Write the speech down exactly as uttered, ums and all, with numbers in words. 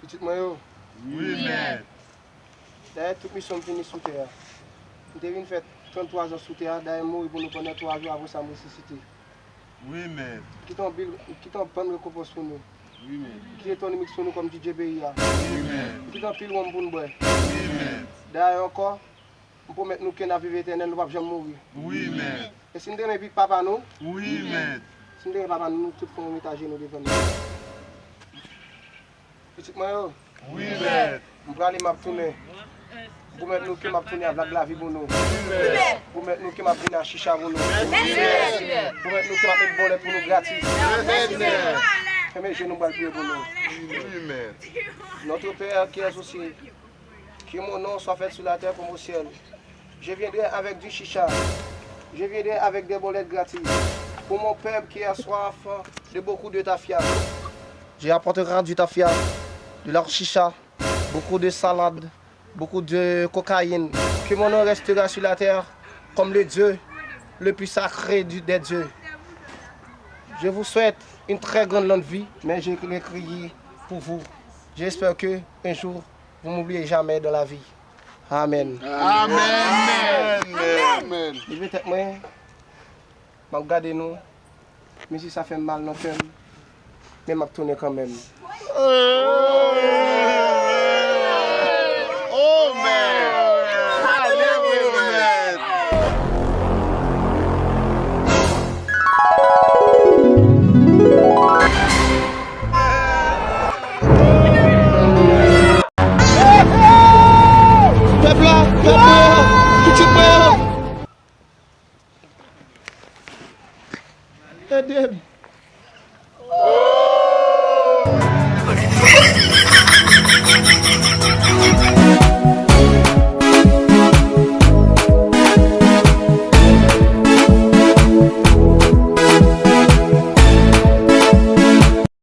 Pitit mwen yo. Wi, mèt. Dayè, tout misyon m fini sou tè a. M te vin fè tranntwa zan sou tè a, dayè m mouri pou nou pandan twa jou, apre sa m resisite. Wi, mèt. M kite anpil, m kite anpil rekonpans pou nou. Wi, mèt. M kite Tony Mix pou nou kòm D J peyi a. Wi, mèt. M kite anpil wonm pou n bwè. Wi, mèt. Dayè ankò, m pwomèt nou ke n ap viv etènèl, nou p ap janm mouri. Wi, mèt. E si n te renmen pi papa nou? Wi, mèt. Si n te renmen papa nou, nou tout fò nou met ajenou devan nou. Pitit mwen yo. Wi, mèt. M prale, m ap tounen. M pwomèt nou ke m ap tounen ak vag lavi pou nou. Wi, mèt. M pwomèt nou ke m ap vin ak chicha pou nou. Mèsi, mèt. M pwomèt nou ke m ap met bòlèt pou nou gratis. Mèsi, mèt. Fèmen je nou, m pral priye pou nou. Wi, mèt. Notre Père qui es aux cieux, que mon nom soit fait sur la terre comme au ciel. Je viendrai avec du chicha. Je viendrai avec des bòlèt gratis. Pour mon peuple qui a soif de beaucoup de tafia. Je apportera du tafia, de la chicha, beaucoup de salade, beaucoup de cocaïne. Que mon nom restera sur la terre comme le Dieu le plus sacré du- des dieux. Je vous souhaite une très grande longue vie, mais je l'ai crié pour vous. J'espère que un jour, vous m'oubliez jamais dans la vie. Amen. Amen. Amen. Leve tèt mwen, m ap gade nou. Mizik sa fè m mal nan kè m, men m ap tounen kanmenm. Oh, man! Pale vre, man! Pèp la, pèp mwen, pitit mwen. Ede m.